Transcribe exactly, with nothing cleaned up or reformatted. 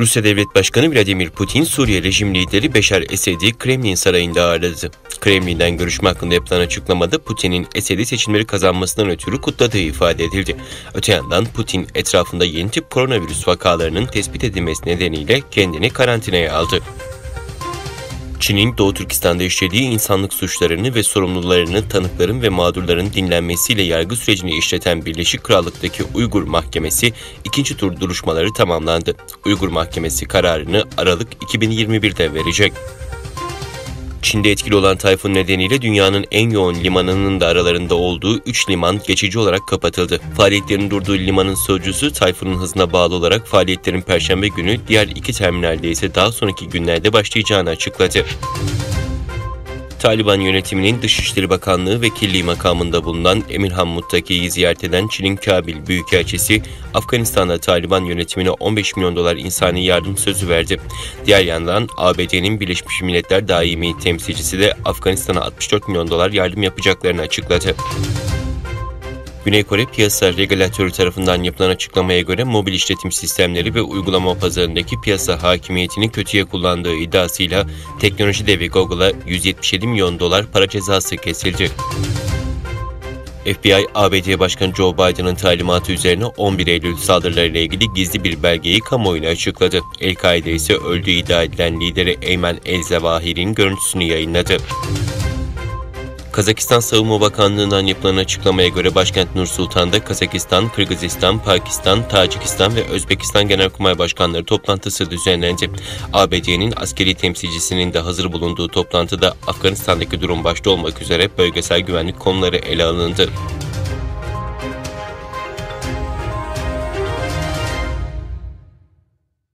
Rusya Devlet Başkanı Vladimir Putin, Suriye rejim lideri Beşar Esed'i Kremlin Sarayı'nda ağırladı. Kremlin'den görüşme hakkında yapılan açıklamada Putin'in Esed'i seçimleri kazanmasından ötürü kutladığı ifade edildi. Öte yandan Putin, etrafında yeni tip koronavirüs vakalarının tespit edilmesi nedeniyle kendini karantinaya aldı. Çin'in Doğu Türkistan'da işlediği insanlık suçlarını ve sorumlularını tanıkların ve mağdurların dinlenmesiyle yargı sürecini işleten Birleşik Krallık'taki Uygur Mahkemesi ikinci tur duruşmaları tamamlandı. Uygur Mahkemesi kararını Aralık iki bin yirmi birde verecek. Çin'de etkili olan tayfun nedeniyle dünyanın en yoğun limanının da aralarında olduğu üç liman geçici olarak kapatıldı. Faaliyetlerin durduğu limanın sözcüsü, tayfunun hızına bağlı olarak faaliyetlerin Perşembe günü, diğer iki terminalde ise daha sonraki günlerde başlayacağını açıkladı. Taliban yönetiminin Dışişleri Bakanlığı vekilliği makamında bulunan Emirhan Muttaki'yi ziyaret eden Çin'in Kabil Büyükelçisi, Afganistan'da Taliban yönetimine on beş milyon dolar insani yardım sözü verdi. Diğer yandan A B D'nin Birleşmiş Milletler Daimi Temsilcisi de Afganistan'a altmış dört milyon dolar yardım yapacaklarını açıkladı. Güney Kore Piyasa Regülatörü tarafından yapılan açıklamaya göre, mobil işletim sistemleri ve uygulama pazarındaki piyasa hakimiyetini kötüye kullandığı iddiasıyla teknoloji devi Google'a yüz yetmiş yedi milyon dolar para cezası kesildi. F B I, A B D Başkanı Joe Biden'ın talimatı üzerine on bir Eylül saldırılarıyla ilgili gizli bir belgeyi kamuoyuna açıkladı. El-Kaide ise öldüğü iddia edilen lideri Eymen El-Zawahiri'nin görüntüsünü yayınladı. Kazakistan Savunma Bakanlığı'ndan yapılan açıklamaya göre, başkent Nur Sultan'da Kazakistan, Kırgızistan, Pakistan, Tacikistan ve Özbekistan Genelkurmay Başkanları toplantısı düzenlendi. A B D'nin askeri temsilcisinin de hazır bulunduğu toplantıda Afganistan'daki durum başta olmak üzere bölgesel güvenlik konuları ele alındı.